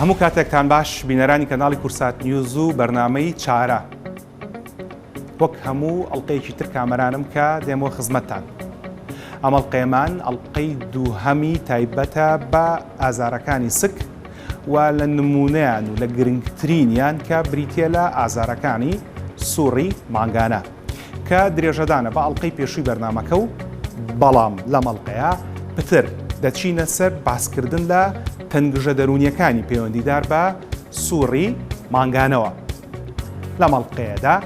هەموو کاتێکتان باش بینەرانی کەناڵی کورسات نیوز و بەرنامەی چارە وەک هەموو ئەڵلقەیەکی تر کامەرانم کە دێمەوە خزمەتتان ئەم ئەڵقەیەمان ئەڵقەی دووهەمی تایبەتە بە ئازارەکانی سک و لە نمونەیان و لە گرنگترینیان کە بریتە لە ئازارەکانی سوڕی مانگانە کە درێژەدانە بە ئەڵقەی پێشووی بەرنامەکە و بەڵام لەم ئەڵقەیە پتر دەچینە سەر باسکردن لە تەنگژە دەروونیەکانی پەیوەندیدار بە سوڕی مانگانەوە. لەم ئەڵقەیەدا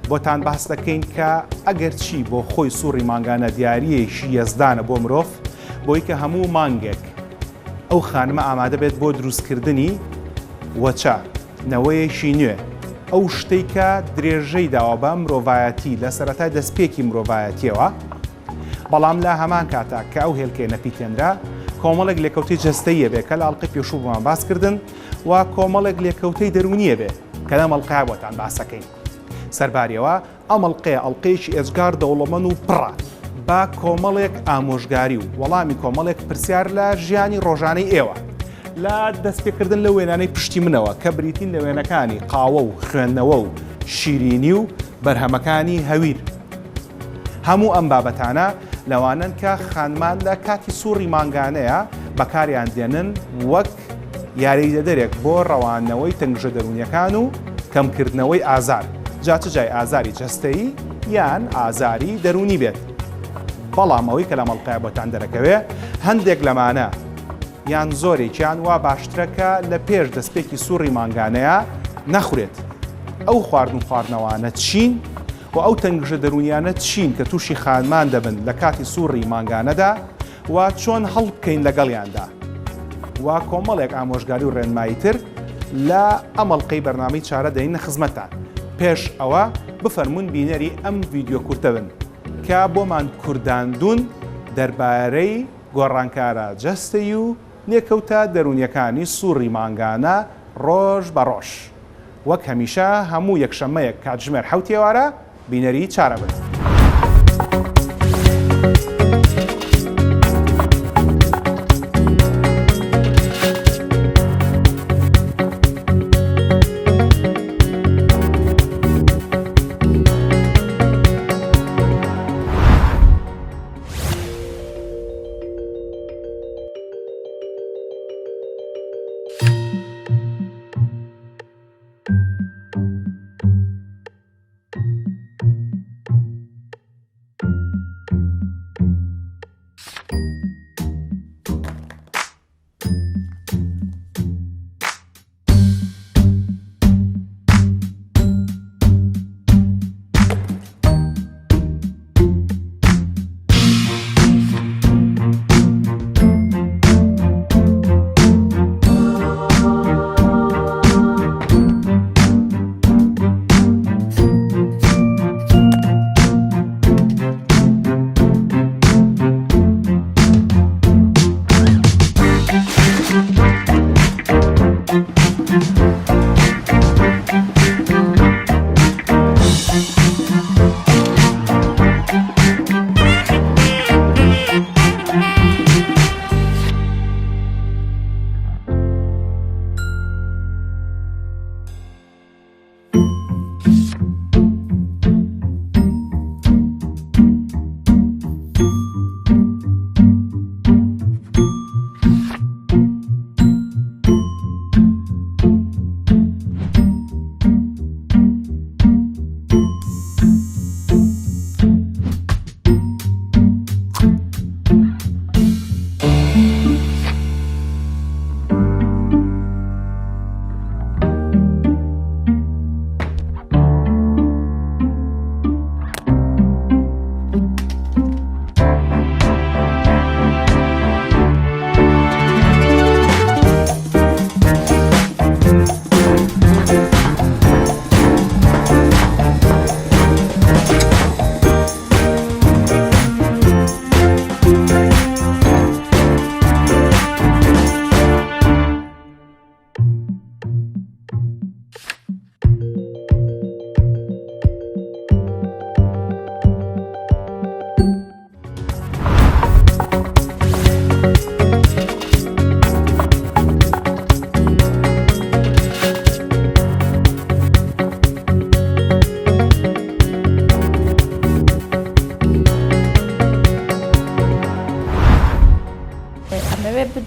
بۆتان باس دەکەین کە ئەگەرچی بۆ خۆی سوڕی مانگانە دیارییەکی یەزدانە بۆ مرۆڤ بۆی کە هەموو مانگێک ئەو خانمە ئامادە بێت بۆ دروستکردنی وەچە، نەوەیەکی نوێ، ئەو شتەی کە درێژەی داوە بە مرۆڤایەتی لە سەرەتای دەستپێکی مرۆڤایەتیەوە، بەڵام لە هەمان کاتا کە ئەو هێلکەیە نەپیتێنرا، کۆمەڵێک لێکەوتەی جەستەیی ئەبێ کە لە ئەڵقەی پێشوو بۆمان باس کردن و کۆمەڵێک لێکەوتەی دەروونی ئەبێ کە لەم ئەڵقەیە بۆتان باسەکەین. سەرباریەوە ئەم ئەڵقەیە ئەڵقەیەکی ئێجگار دەوڵەمەند و پڕە بە کۆمەڵێک ئامۆژگاری و وەڵامی کۆمەڵێک پرسیار لە ژیانی ڕۆژانەی ئێوە. لە دەستپێکردن لەو وێنانەی پشتی منەوە کە بریتین لە وێنەکانی قاوە و خوێندنەوە و شیرینی و بەرهەمەکانی هەویر. هەموو ئەم بابەتانە لەوانەن کە خانمان لە کاتی سوڕی مانگانەیە بەکاریان دێنن وەک یاریدەدەرێک بۆ ڕەواندنەوەی تەنگژە دەروونیەکان و کەمکردنەوەی ئازار، جا چ جای ئازاری جەستەیی یان ئازاری دەروونی بێت. بەڵام ئەوەی کە لەم ئەڵقەیە بۆتان دەرەکەوێ هەندێک لەمانە یان زۆرێکیان وا باشترە کە لە پێش دەستپێکی سوڕی مانگانەیە نەخورێت. ئەو خواردن و خواردنەوانە چین و ئەو تەنگژە دەروونیانە چین کە تووشی خانمان دەبن لە کاتی سوڕی مانگانەدا و چۆن هەڵبکەین لەگەڵیاندا و کۆمەڵێک ئامۆژگاری و ڕێنمایی تر لە ئەم ئەڵقەی بەرنامەی چارە دەینە خزمەتتان. پێش ئەوە بفەرموون بینەری ئەم ڤیدیۆ کورتە بن کە بۆمان کورداندوون دەربارەی گۆڕانکارە جەستەیی و لێکەوتە دەروونیەکانی سوڕی مانگانە ڕۆژ بە ڕۆژ. وەک هەمیشە هەموو یەکشەممەیەک کاتژمێر حەوتی ئێوارە بینەری چارە بن.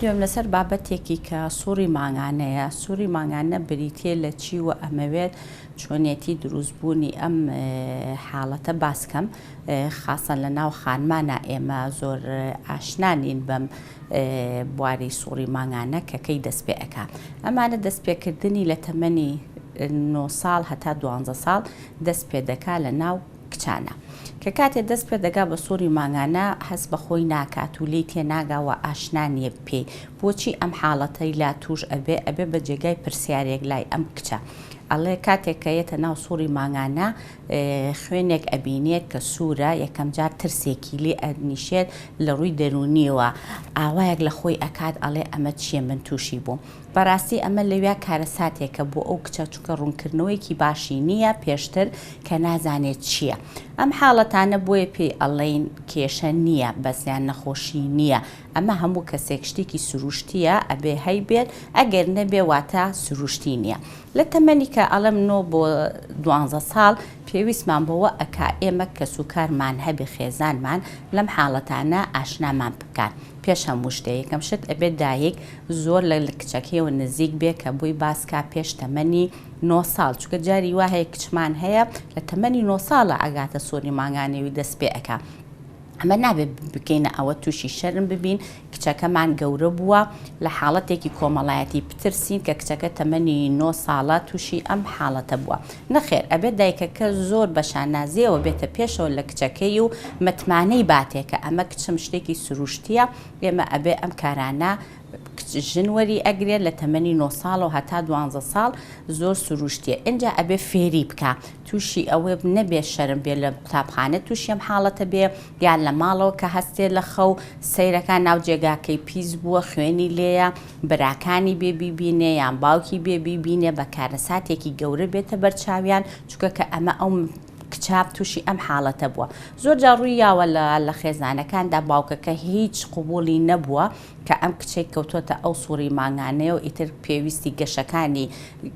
ئەدوێم لەسەر بابەتێکی کە سوڕی مانگانەیە، سوڕی مانگانە بریتیە لە چی و ئەمەوێت چۆنیەتی دروستبوونی ئەم حاڵەتە باس کەم خاسەن لە ناو خانمانا ئێمە زۆر ئاشنا نین بەم بواری سوڕی مانگانە کە کەی دەست پێ ئەکا ئەمانە دەست پێکردنی لە تەمەنی نۆ ساڵ هەتا دوانزە ساڵ دەست پێ دەکا لە ناو کچانە کە کاتێ دەست پێ دەگا بە سوڕی مانگانە هەست بە خۆی ناکات و لێی تێناگا وە ئاشنا نیە پێی بۆچی ئەم حاڵەتەی لا توش ئەبێ ئەبێ بە جێگای پرسیارێک لای ئەم کچە ئەڵێ کاتێک کە یەتە ناو سوڕی مانگانە خوێنێک ئەبینێت کە سوورە یەکەم جار ترسێکی لێ ئەنیشێت لە ڕووی دەروونیەوە ئاوایەک لە خۆی ئەکات ئەڵێ ئەمە چیە من توشی بووم بەڕاستی ئەمە لەویا کارەساتێکە بۆ ئەو کچە چونکە ڕوونکردنەوەیەکی باشی نییە پێشتر کە نازانێت چییە ئەم حاڵەتانە بۆیە پێی ئەڵێین کێشە نییە بەس یان نەخۆشی نییە ئەمە هەموو کەسێک شتێکی سروشتییە ئەبێ هەیبێت ئەگەر نەبێ واتە سروشتی نییە لە تەمەنی کە ئەڵێم نۆ بۆ دوانزە ساڵ پێویستمان بەوە ئەکا ئێمە کەسوکارمان هەبێ خێزانمان لەم حاڵەتانە ئاشنامان بکات پێش هەموو شتێ یەکەم شت ئەبێت دایک زۆر لە کچەکەیەوە نزیک بێ کە بۆی باس کا پێش تەمەنی نۆ ساڵ چونکە جاری وا هەیە کچمان هەیە لە تەمەنی نۆ ساڵە ئەگاتە سۆری مانگانەوی دەست پێ ئەکا ئەمە نابێت بکەینە ئەوە تووشی شەرم ببین کچەکەمان گەورە بووە لە حاڵەتێکی کۆمەڵایەتی بترسین کە کچەکە تەمەنی نۆ ساڵە تووشی ئەم حاڵەتە بووە نەخێر ئەبێت دایکەکە زۆر بە شانازیەوە بێتە پێشەوە لە کچەکەی و متمانەی باتێ کە ئەمە کچم شتێکی سروشتیە ئێمە ئەبێ ئەم کارانە کچ ژن وەری ئەگرێت لە تەمەنی نۆ ساڵەوە هەتا دوانزە ساڵ زۆر سروشتیە ئینجا ئەبێ فێری بکا توشی ئەوە نەبێ شەرم بێ لە قوتابخانە توشی ئەم حاڵەتە بێ یان لە ماڵەوە کە هەستێ لە خەو سەیرەکا ناو جێگاکەی پیس بووە خوێنی لێیە براکانی بێ بیبینێ یان باوکی بێ بیبینێ بە کارەساتێکی گەورە بێتە بەرچاویان چونکە کە ئەمە ئەو کچە توشی ئەم حاڵەتە بووە زۆر جار ڕووی یاوە لە لە خێزانەکاندا باوکەکە هیچ قبوڵی نەبووە کە ئەم کچەی کەوتۆتە ئەو سوڕی مانگانەیە و ئیتر پێویستی گەشەکانی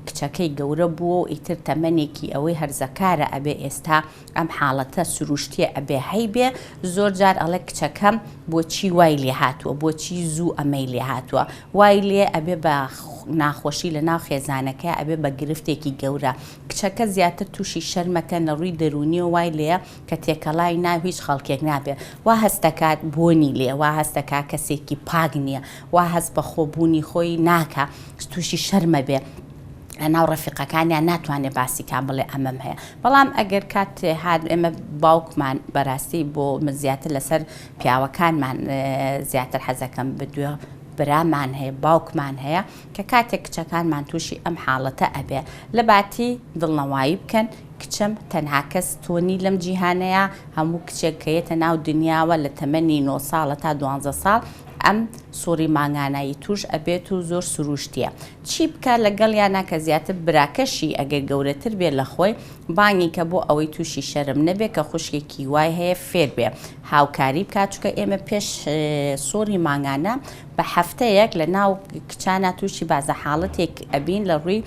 کچەکەی گەورە بووە و ئیتر تەمەنێکی ئەوەی هەرزەکارە ئەبێ ئێستا ئەم حاڵەتە سروشتیە ئەبێ هەیبێ زۆر جار ئەڵێ کچەکەم بۆچی وای لێ هاتووە بۆچی زوو ئەمەی لێ هاتووە وای لێ ئەبێ بە ناخۆشی لە ناو خێزانەکەی ئەبێ بە گرفتێکی گەورە کچەکە زیاتر تووشی شەرمەکەن لە ڕووی دەروونیەوە وای لێیە کە تێکەڵای ناو هیچ خەڵکێک نابێ وا هەست دەکات بۆنی لێ وا هەست دەکات کەسێکی پاک نییە وا هەست بە خۆبوونی خۆی ناکا تووشی شەرمە بێ لەناو ڕەفیقەکانیان ناتوانێت باسی کا بڵێ ئەمەم هەیە بەڵام ئەگەر کات هات ئێمە باوکمان بەراستی بۆ من زیاتر لەسەر پیاوەکانمان زیاتر حەزەکەم بدوێ برامان هەیە باوکمان هەیە کە کاتێک کچەکانمان تووشی ئەم حاڵەتە ئەبێ لە باتی دڵنەوایی بکەن کچم تەنها کەس تۆ نی لەم جیهانەیا هەموو کچێک کە یەتە ناو دنیاوە لە تەمەنی نۆ ساڵە تا دوانزە ساڵ ئەم سوڕی مانگانە ی توش ئەبێت و زۆر سروشتیە چی بکە لەگەڵیانا کە زیاتر براکەشی ئەگەر گەورەتر بێ لە خۆی بانگی کە بۆ ئەوەی توشی شەرم نەبێ کە خوشکێکی وای هەیە فێر بێ هاوکاری بکات چونکە ئێمە پێش سوڕی مانگانە بە هەفتەیەک لە ناو کچانا توشی بازە حاڵەتێک ئەبین لە ڕووی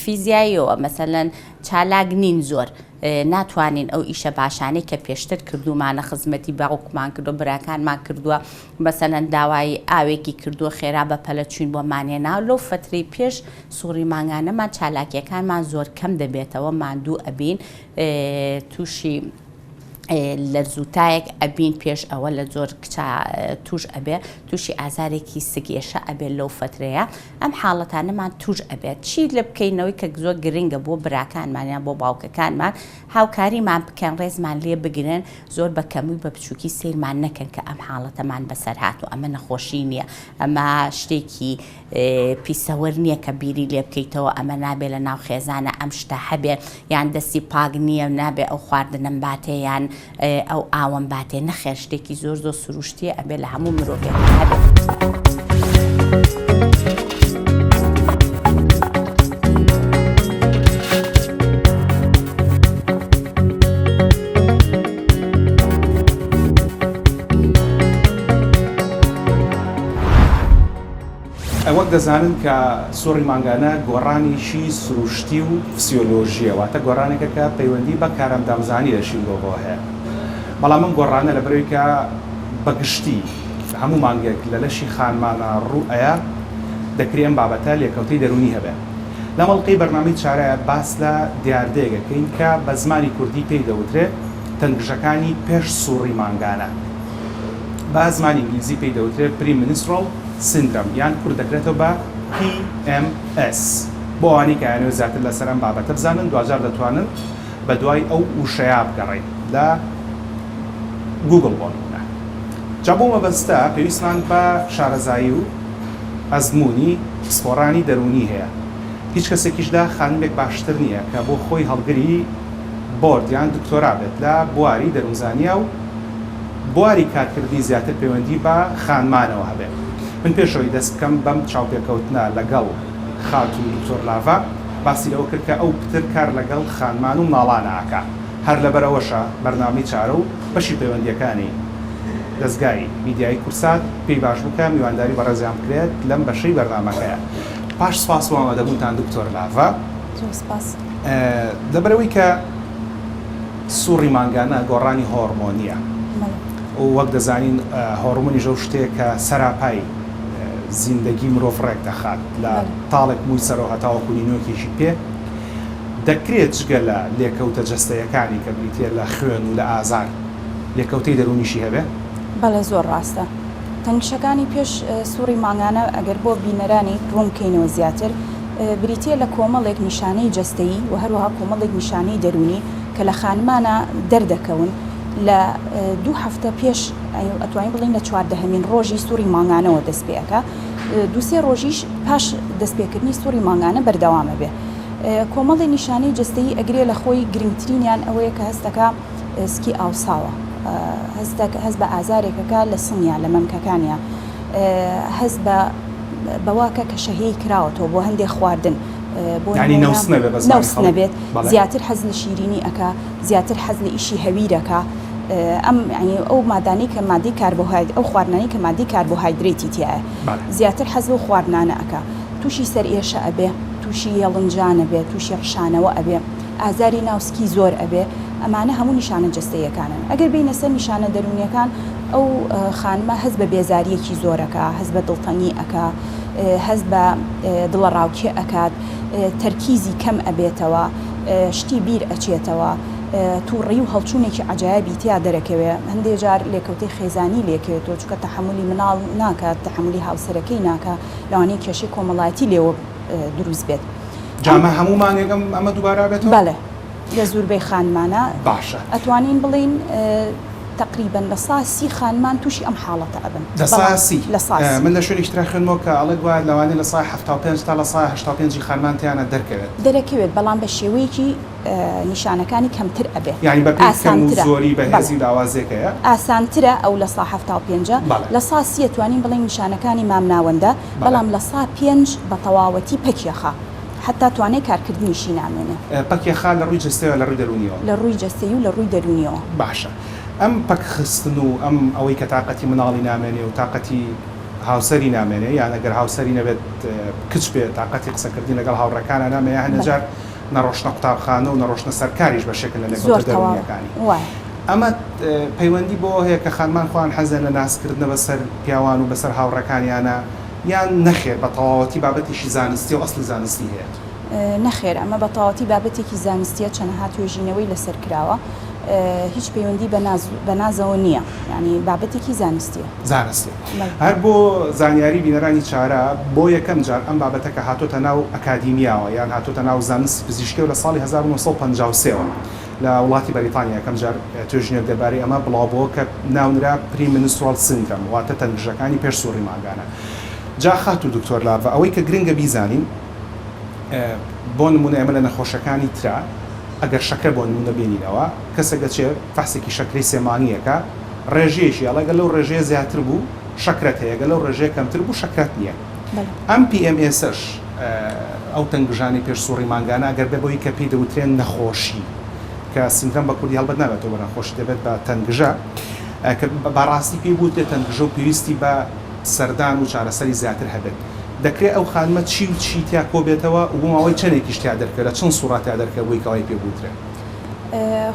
فیزیاییەوە مەسەلەن چالاک نین زۆر ناتوانین ئەو ئیشە باشانەی کە پێشتر کردوومانە خزمەتی باوکمان کردووە براکانمان کردووە مەسەلەن داوای ئاوێکی کردووە خێرا بە پەلە چوین بۆمان هێنا لەو فەترەی پێش سوڕی مانگانەمان چالاکیەکانمان زۆر کەم دەبێتەوە ماندوو ئەبین تووشی لەرزوتایەک ئەبین پێش ئەوە لە زۆر کچا توش ئەبێ توشی ئازارێکی سک ئێشە ئەبێ لەو فەترەیە ئەم حاڵەتانەمان توش ئەبێت چی لە بکەینەوەی کە زۆر گرنگە بۆ براکانمان یان بۆ باوکەکانمان هاوکاریمان بکەن ڕێزمان لێ بگرن زۆر بە کەمی و بە بچوکی سەیرمان نەکەن کە ئەم حاڵەتەمان بەسەر هات و ئەمە نەخۆشی نییە ئەمە شتێکی پیسەوەر نییە کە بیری لێ بکەیتەوە ئەمە نابێ لە ناو خێزانە ئەم شتە هەبێ یان دەستی پاک نییە و نابێ ئەو خواردنەم باتێ یان ئەو ئاوەم باتێ نەخێر شتێکی زۆر زۆر سروشتیە ئەبێ لە هەموو مرۆڤێک هەبێ. وەک دەزانن کە سوڕی مانگانە گۆڕانێکی سروشتی و فسیۆلۆژییە، واتە گۆڕانێکە کە پەیوەندی بە کارئەندامزانی لەشی مرۆڤەوە هەیە. بەڵام ئەم گۆڕانە لەبەرئەوەی کە بە گشتی هەموو مانگێک لە لەشی خانمانا ڕوو ئەیا، دەکرێ ئەم بابەتە لێکەوتەی دەروونی هەبێ. لەم ئەڵقەی بەرنامەی چارە باس لە دیاردەیەک ئەکەین کە بە زمانی کوردی پێی دەوترێ تەنگژەکانی پێش سووڕی مانگانە. بە زمانی ئینگلیزی پێی دەوترێ Premenstrual Syndrome یان کورت دەکرێتەوە بە PMS. بۆ ئەوانەی کە ئەیانەوێت زیاتر لەسەر ئەم بابەتە بزانن دواجار دەتوانن بەدوای ئەو وشەیا بگەڕێن لە گوگڵ بۆ نمونە. جا بۆ مەبەستە پێویستمان بە شارەزایی و ئەزموونی پسپۆڕانی دەروونی هەیە. هیچ کەسێکیش لە خانمێک باشتر نییە کە بۆ خۆی هەڵگری بۆرد یان دکتۆرا بێت لە بواری دەروونزانیا و بواری کارکردنی زیاتر پەیوەندی بە خانمانەوە هەبێت. من پێش ئەوەی دەست بکەم بەم چاوپێکەوتنە لەگەڵ خاتوو دکتۆر لاڤا باسی لەوە کرد کە ئەو پتر کار لەگەڵ خانمان و مناڵانا ئەکا هەر لەبەر ئەوەشە بەرنامەی چارە و بەشی پەیوەندییەکانی دەزگای میدیایی کورسات پێی باش بوو کە میوانداری بەڕێزیان بکرێت لەم بەشەی بەرنامەکەیا. پاش سپاس بۆ ئامادەبوونتان دکتۆر لاڤا. زۆر سپاس. لەبەرئەوەی کە سوڕی مانگانە گۆڕانی هۆڕمۆنییە و وەک دەزانین هۆڕمۆنیش ئەو شتەیە کە سەراپای زیندەگی مرۆڤ ڕێک دەخات لە تاڵێک مووی سەرەوە هەتاوەکو نینۆکێکی پێ، دەکرێت جگە لە لێکەوتە جەستەیەکانی کە بریتییە لە خوێن و لە ئازار، لێکەوتەی دەروونیشی هەبێ؟ بەڵێ زۆر ڕاستە. تەنگشەکانی پێش سوڕی مانگانە ئەگەر بۆ بینەرانی ڕوون بکەینەوە زیاتر، بریتییە لە کۆمەڵێک نیشانەی جەستەیی و هەروەها کۆمەڵێک نیشانەی دەروونی کە لە خانمانا دەردەکەون لە دوو هەفتە پێش ئەتوانین بڵێین لە چواردەهەمین ڕۆژی سوڕی مانگانەوە دەست پێ ئەکا دوو سێ ڕۆژیش پاش دەستپێکردنی سوڕی مانگانە بەردەوام ئەبێ. کۆمەڵێ نیشانەی جەستەیی ئەگرێ لە خۆی گرنگترینیان ئەوەیە کە هەستەکا سکی ئاوساوە هەست بە ئازارێکەکە لە سنگیا لە مەمکەکانیا هەست بە بەواکە کە شەهیەی کراوەتەوە بۆ هەندێک خواردن بۆ نەوس نەبێت زیاتر حەز لە شیرینی ئەکا زیاتر حەز لە ئیشی هەویرەکە ئەم ئەو مادانی کە مادی کاربۆهاید ئەو خواردنانی کە مادی کاربۆهایدرێتی تایە زیاتر حەز لەو خواردنانە ئەکا تووشی سەرئێشە ئەبێ تووشی هێڵنجان ئەبێ تووشی ڕشانەوە ئەبێ ئازاری ناو سکی زۆر ئەبێ ئەمانە هەموو نیشانە جەستەییەکانن ئەگەر بێینە سەر نیشانە دەروونیەکان ئەو خانمە هەست بە بێزاریەکی زۆر ئەکا هەست بە دڵتەنگی ئەکا هەست بە دڵەڕاوکێ ئەکات تەرکیزی کەم ئەبێتەوە شتی بیر ئەچێتەوە توڕەیی و هەڵچوونێکی عەجایەبی تیا دەرەکەوێ هەندێ جار لێکەوتەی خێزانی لێکەوێتەوە چونکە تەحەمولی مناڵ ناکات تەحەمولی هاوسەرەکەی ناکا لەوانەیە کێشەی کۆمەڵایەتی لێوە دروست بێت. جا ئەمە هەموو مانگێک ئەم ئەمە دووبارە ئەبێتەوە؟ بەڵێ لە زوربەی خانمانا. باشە. ئەتوانین بڵێین تەقریبەن 30% خانمان تووشی ئەم حاڵەتە ئەبن. 30%؟ 30%. من لە شوێنێکی ترا خوێندمەوە کە ئەڵێ گوایە لەوانەیە 75% تا 85% ی خانمان تیانا دەرکەوێت. دەرەکەوێت بەڵام بە شێوەیەکی نیشانەکانی کەمتر ئەبێ. یانی بە پێی کەم و زۆری بەهێزی و لاوازیەکەیە؟ ئاسانترە ئەو 75% ە. 30% ئەتوانین بڵێین نیشانەکانی مامناوەندە بەڵام 5% بە تەواوەتی پەکیەخا حەتا توانای کارکردنیشی نامێنێ. پەکیەخا لە ڕووی جەستەیەوە لە ڕووی دەروونیەوە؟ لە ڕووی جەستەیی و لە ڕووی دەروونیەوە. باشە ئەم پەکخستن و ئەم ئەوەی کە تاقەتی مناڵی نامێنێ و تاقەتی هاوسەری نامێنێ یان ئەگەر هاوسەری نەبێت کچ بێ تاقەتی قسەکردنی لەگەڵ هاوڕێکانا نامێنێ یا هەنێ جار نەڕۆشتنە قوتابخانە و نەڕۆشتنە سەر کاریش بەشێکن لە لێکەوتە دەروونییەکانی. ئەمە پەیوەندی بەوە هەیە کە خانمان خۆیان حەزیان لە نازکردنە بەسەر پیاوان و بەسەر هاوڕێکانیانە یان نەخێر بە تەواوەتی بابەتێکی زانستیە و ئەسڵی زانستی هەیە؟ نەخێر ئەمە بە تەواوەتی بابەتێکی زانستیە چەنەها توێژینەوەی لەسەر کراوە هیچ پەیوەندی بە نازەوە نییە یانی بابەتێکی زانستیە. زانستیە. هەر بۆ زانیاری بینەرانی چارە، بۆ یەکەم جار ئەم بابەتە کە هاتۆتە ناو ئەکادیمیاوە یان هاتۆتە ناو زانستی پزیشکیەوە لە ساڵی 1953 ەوە لە وڵاتی بەریتانیا یەکەم جار توێژینەوەک دەربارەی ئەمە بڵاوبۆوە کە ناونرا Premenstrual Syndrome واتە تەنگژەکانی پێش سوڕی مانگانە. جا خاتوو دکتۆر لاڤا ئەوەی کە گرنگە بیزانین بۆ نمونە ئێمە لە نەخۆشەکانی ترا ئەگەر شەکرە بۆ نمونە بێنینەوە کەسێک ئەچێ فەحسێکی شەکرەی سێ مانگی ئەکا ڕێژەیەکی ئەڵێ گەر لەو ڕێژەیە زیاتر بوو شەکرەت هەیە گەر لەو ڕێژەیە کەمتر بوو شەکرەت نییە. ئەم PMS ەش ئەو تەنگژانەی پێش سوڕی مانگانە ئەگەر بێ بەوەی کە پێی دەوترێن نەخۆشی کە سیندرەم بە کوردی هەڵبەت نابێتەوە بە نەخۆشی دەبێت بە تەنگژە کە بەڕاستی پێی بوترێت تەنگژە و پێویستی بە سەردان و چارەسەری زیاتر هەبێت دەکرێت ئەو خانمە چی و چی تیا کۆبێتەوە و بۆ ماوەی چەندێکیش تیا دەرکەوێت لە چەند سوڕا تیا دەرکەوێت بۆی کە وای پێ بوترێت؟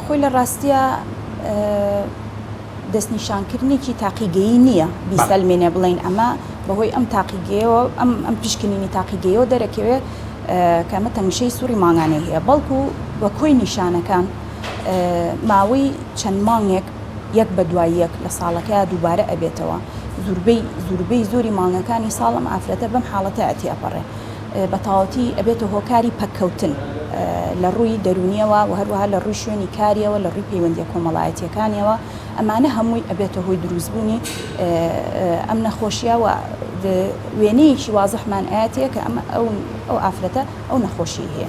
خۆی لە ڕاستیا. دەستنیشانکردنێکی تاقیگەیی نییە بیسەلمێنێ بڵێین ئەمە بەهۆی ئەم تاقیگەیەوە ئەم ئەم پشکنینی تاقیگەیەوە دەرەکەوێ کە ئەمە تەنگژەی سوڕی مانگانەی هەیە بەڵکو بە کۆی نیشانەکان ماوەی چەند مانگێک یەک بە دوای یەک لە ساڵەکەیا دووبارە ئەبێتەوە زوربەی زوربەی زۆری مانگەکانی ساڵ ئەم ئافرەتە بەم حاڵەتە ئەتێئەپەڕێ بە تەواوەتی ئەبێتە هۆکاری پەککەوتن لە ڕووی دەروونیەوە و هەروەها لە ڕووی شوێنی کاریەوە لە ڕووی پەیوەندیە کۆمەڵایەتیەکانیەوە ئەمانە هەمووی ئەبێتە هۆی دروستبوونی ئەم نەخۆشیە و وێنەیەکی وازحمان ئەیاتێ کە ئەم ئەو ئافرەتە ئەو نەخۆشیەی هەیە.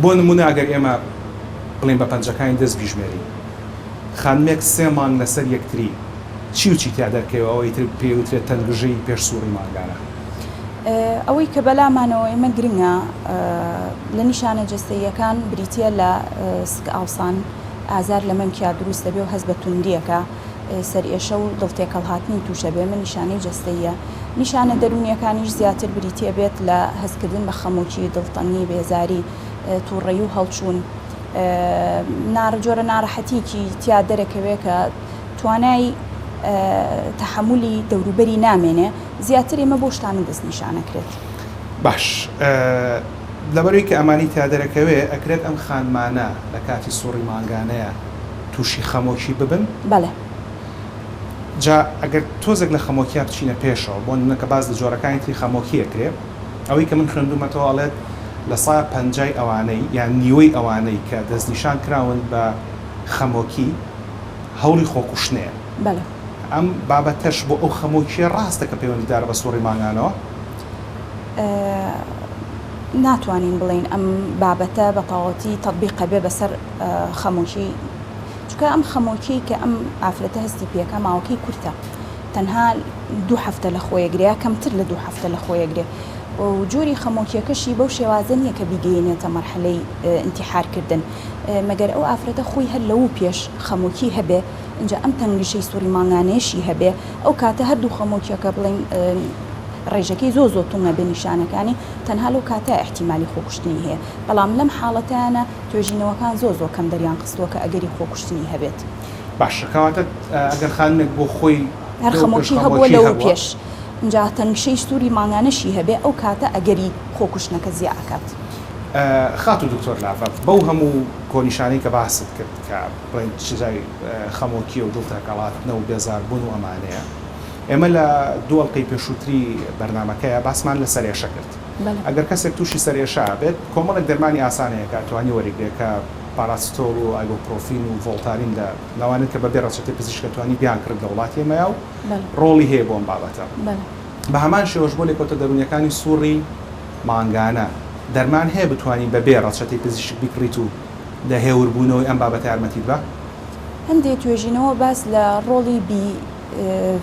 بۆ نموونە ئەگەر ئێمە بڵێین بە پەنجەکانی دەست بیژمێرین خانمێک سێ مانگ لەسەر یەکتری چی و چی تیا دەرکەوێ ئەوە ئیتر پێی وترێت تەنگژەی پێش سوڕی مانگانە. ئەوەی کە بەلامانەوە ئێمە گرنگە لە نیشانە جەستەییەکان بریتییە لە سک ئاوسان، ئازار لە مەمکیا دروست دەبێ و هەست بە توندییەکە، سەرئێشە و دڵتێکەڵهاتنی تووشە بێ، ئەمە نیشانەی جەستەییە. نیشانە دەروونییەکانیش زیاتر بریتییە بێت لە هەستکردن بە خەمۆکی، دڵتەنگی، بێزاری، تووڕەیی و هەڵچوون. جۆرە ناڕەحەتییەکی تیا دەرەکەوێ کە توانای تەحەمولی دەوروبەری نامێنێ، زیاتر ئێمە بەو شتانە دەستنیشان ئەکرێت. باش لەبەرئەوەی کە ئەمانەی تیا دەرەکەوێ ئەکرێت ئەم خانمانە لە کاتی سوڕی مانگانەیا توشی خەمۆکی ببن؟ بەڵێ. جا ئەگەر تۆزێک لە خەمۆکیا بچینە پێشەوە بۆ نمونە کە باس لە جۆرەکانی تری خەمۆکی ئەکرێ ئەوەی کە من خوێندومەتەوە ئەڵێت لە سا پەنجای ئەوانەی یان نیوەی ئەوانەی کە دەستنیشان کراون بە خەمۆکی هەوڵی خۆکوشتنەیە. بەڵێ. ئەم بابەتەش بۆ ئەو خەمۆکییە ڕاستە کە پەیوەندیدارە بە سوڕی مانگانەوە؟ ناتوانین بڵێین ئەم بابەتە بە تەواوەتی تەتبیق ئەبێ بەسەر خەمۆکی، چونکە ئەم خەمۆکیەی کە ئەم ئافرەتە هەستی پێکا ماوەکەی کورتە، تەنها دوو هەفتە لە خۆیەگرێ یا کەمتر لە دوو هەفتە لە خۆیەگرێ و جۆری خەمۆکیەکەشی بەو شێوازە نییە کە بیگەیەنێتە مەرحەلەی ئینتیحارکردن، مەگەر ئەو ئافرەتە خۆی هەر لەوو پێش خەمۆکی هەبێ ئینجا ئەم تەنگژەی سوڕی مانگانەیەشی هەبێ ئەو کاتە هەردوو خەمۆکیەکە بڵێین ڕێژەکەی زۆر زۆر توند ئەبێ نیشانەکانی تەنها لەو کاتە ئیحتیمالی خۆکوشتنی هەیە بەڵام لەم حاڵەتانە توێژینەوەکان زۆر زۆر کەم دەریان خستووە کە ئەگەری خۆکوشتنی هەبێت. باشە کەواتە ئەگەر خانمێک بۆ خۆی هەر خەمۆکی هەبووە لەوە پێش ئینجا تەنگژەی سوری مانگانەشی هەبێ ئەو کاتە ئەگەری خۆکوشتنەکە زیا ئەکات. خاتوو دکتۆر لاڤە بەو هەموو کۆنیشانەی کە باست کرد کە بڵێین سزای خەمۆکیە و دڵتەکەڵاتنە و بێزاربوون و ئەمانەیە. ئێمە لە دوو ئەڵقەی پێشووتری بەرنامەکەیا باسمان لە سەرئێشە کرد. ئەگەر کەسێک تووشی سەرئێشە بێت کۆمەڵێک دەرمانی ئاسان هەیە کە ئەتوانی وەریگرێ کە پاراسیتۆڵ و ئایبۆپرۆفین و ڤۆڵتارین لە لەوانەن کە بەبێ ڕەچەتەی پزیشک ئەتوانی بیانکڕیت لە وڵاتی ئێمەیا و ڕۆڵی هەیە بۆ ئەم بابەتە. بە هەمان شێوەش بۆ لێکەوتە دەروونییەکانی سوڕی مانگانە دەرمان هەیە بتوانی بەبێ ڕەچەتەی پزیشک بیکڕیت و لە هێوربوونەوەی ئەم بابەتە یارمەتیت با؟ هەندێ توێژینەوە باس لە ڕۆڵی بی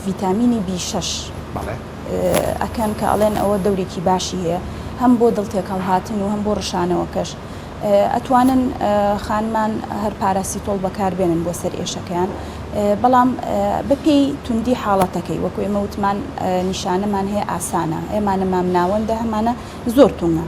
ڤیتامینی بی شەش ئەکەن کە ئەڵێن ئەوە دەورێکی باشی هەیە هەم بۆ دڵ تێکهەڵهاتن و هەم بۆ ڕشانەوەکەش ئەتوانن خانمان هەر پاراسیتۆڵ بەکاربێنن بۆ سەر ئێشەکەیان بەڵام بەپێی توندی حاڵەتەکەی وەکو ئێمە وتمان نیشانەمان هەیە ئاسانە ئێمانە مامناوەندە هەمانە زۆر تونگە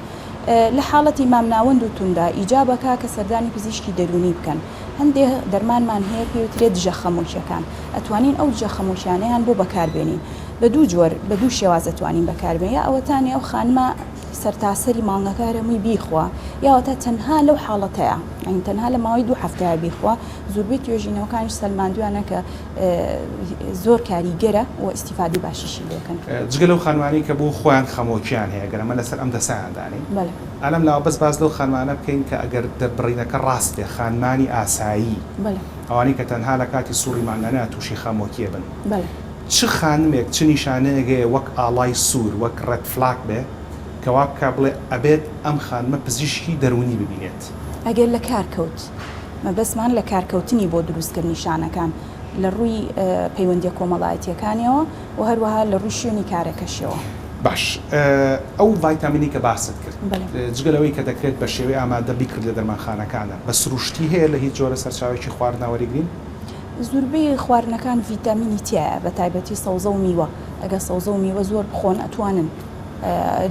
لە حاڵەتی مامناوەند و توندا ئیجاب ئەکا کە سەردانی پزیشکی دەروونی بکەن. هەندێ دەرمانمان هەیە پێی وترێ دژە خەمۆکیەکان ئەتوانین ئەو دژە خەمۆکیانەیان بۆ بەکار بێنین بە دوو جۆر بە دوو شێواز ئەتوانین بەکار بێنین یا ئەوەتانێ ئەو خانمە سەرتاسەری مانگەکە هەر هەمووی بیخوا یا ئەوەتا تەنها لەو حاڵەتەیا یانی تەنها لە ماوەی دوو هەفتەیا بیخوا زوربەی توێژینەوەکانیش سەلماندویانە کە زۆر کاریگەرە و ئیستیفادەی باشیشی لێکەن. جگە لەو خانمانەی کە بۆ خۆیان خەمۆکیان هەیە گەر ئەمە لەسەر ئەم دەسەیان دانێین بەلێ. ئا لەم لاوە بەس باس لەو خانمانە بکەین کە ئەگەر دەربڕینەکە ڕاست بێ خانمانی ئاسایی بەلێ. ئەوانەی کە تەنها لە کاتی سوڕی مانگانە توشی خەمۆکیە بن بەلێ. چ خانمێک چ نیشانەیەک هەیە وەک ئاڵای سوور وەک red flag بێ کە وا بکا بڵێ ئەبێت ئەم خانمە پزیشکی دەروونی ببینێت؟ ئەگەر لە کار کەوت. مەبەستمان لە کارکەوتنی بۆ دروستکرد نیشانەکان لە ڕووی پەیوەندیە کۆمەڵایەتیەکانیەوە و هەروەها لە ڕووی شوێنی کارەکەشیەوە. باش ئەو ڤایتامینەی کە باست کرد جگە لەوەی کە دەکرێت بە شێوەی ئامادە بیکڕیت لە دەرمانخانەکانە بە سروشتی هەیە لە هیچ جۆرە سەرچاوەیەکی خواردنا وەریگرین؟ زوربەی خواردنەکان ڤیتامینی تیایە بە تایبەتی سەوزە و میوە ئەگەر سەوزە و میوە زۆر بخۆن ئەتوانن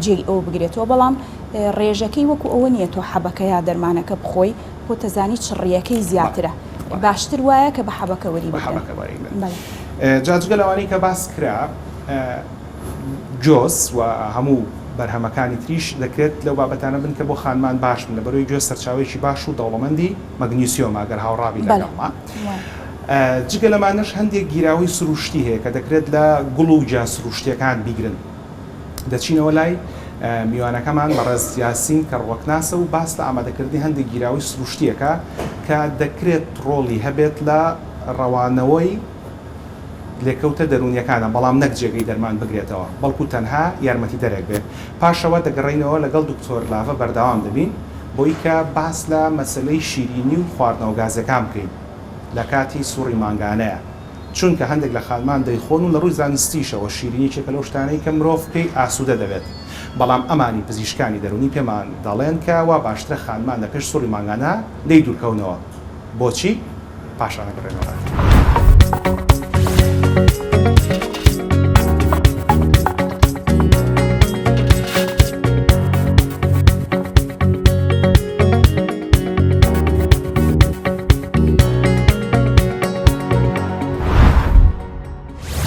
جێی ئەوە بگرێتەوە بەڵام ڕێژەکەی وەکو ئەوە نییە تۆ حەبەکە یا دەرمانەکە بخۆی خۆت ئەزانی چڕییەکەی زیاترە. باشتر وایە کە بە حەبەکە وەری بگرن. جا جگە لەوانەی کە باس کرا گۆز و هەموو بەرهەمەکانی تریش دەکرێت لەو بابەتانە بن کە بۆ خانمان باش بن لەبەرەوەی گوێز سەرچاوەیەکی باش و دەوڵەمەندی مەگنیسیۆمە گەر هاوڕابی لەگەڵما. جگە لەمانەش هەندێک گیراوەی سروشتی هەیە کە دەکرێت لە گوڵ و گیا سروشتیەکان بیگرن. دەچینەوە لای میوانەکەمان بەڕێز یاسین کە ڕوەکناسە و باس لە ئامادەکردنی هەندێک گیراوەی سروشتیەکە کە دەکرێت ڕۆڵی هەبێت لە ڕەوانەوەی لێکەوتە دەروونیەکانە بەڵام نەک جێگەی دەرمان بگرێتەوە بەڵکو تەنها یارمەتیدەرێک بێت پاشەوە دەگەڕێینەوە لەگەڵ دکتۆر لاڤە بەردەوام دەبین بۆی کە باس لە مەسەلەی شیرینی و خواردنەوە گازیەکان بکەین لە کاتی سوڕی مانگانەیە چونکە هەندێک لە خانمان دەیخۆن و لە ڕووی زانستیشەوە شیرینی یەکێکە لەو شتانەی کە مرۆڤ پێی ئاسوودە دەبێت بەڵام ئەمانی پزیشکانی دەروونی پێمان دەڵێن کە وا باشترە خانمان لە پێش سوڕی مانگانە لێی دوورکەونەوە بۆچی؟ پاشان ئەگەڕێنەوە.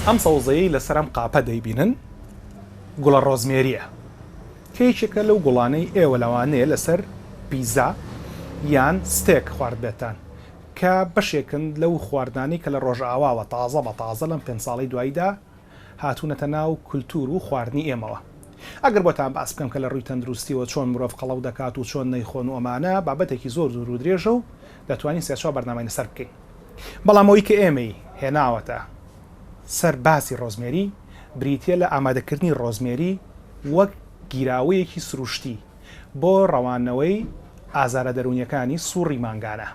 ئەم سەوزەیەی لەسەر ئەم قاپە دەیبینن گوڵە ڕۆزمێرییە کە یەکێکە لەو گوڵانەی ئێوە لەوانەیە لەسەر پیزا یان ستێک خواردبێتتان کە بەشێکن لەو خواردنانەی کە لە ڕۆژئاواوە تازە بە تازە لەم پێنج ساڵەی دواییدا هاتوونەتە ناو کولتوور و خواردنی ئێمەوە. ئەگەر بۆتان باس بکەم کە لە ڕووی تەندروستیەوە چۆن مرۆڤ قەڵەو دەکات و چۆن نەیخۆن و ئەمانە بابەتێکی زۆر دوور و درێژە و دەتوانین سێ چوار بەرنامەی لەسەر بکەین. بەڵام ئەوەی کە ئێمەی هێناوەتە سەر باسی ڕۆزمێری بریتیە لە ئامادەکردنی ڕۆزمێری وەک گیراوەیەکی سروشتی بۆ ڕەواندنەوەی ئازارە دەروونیەکانی سوڕی مانگانە.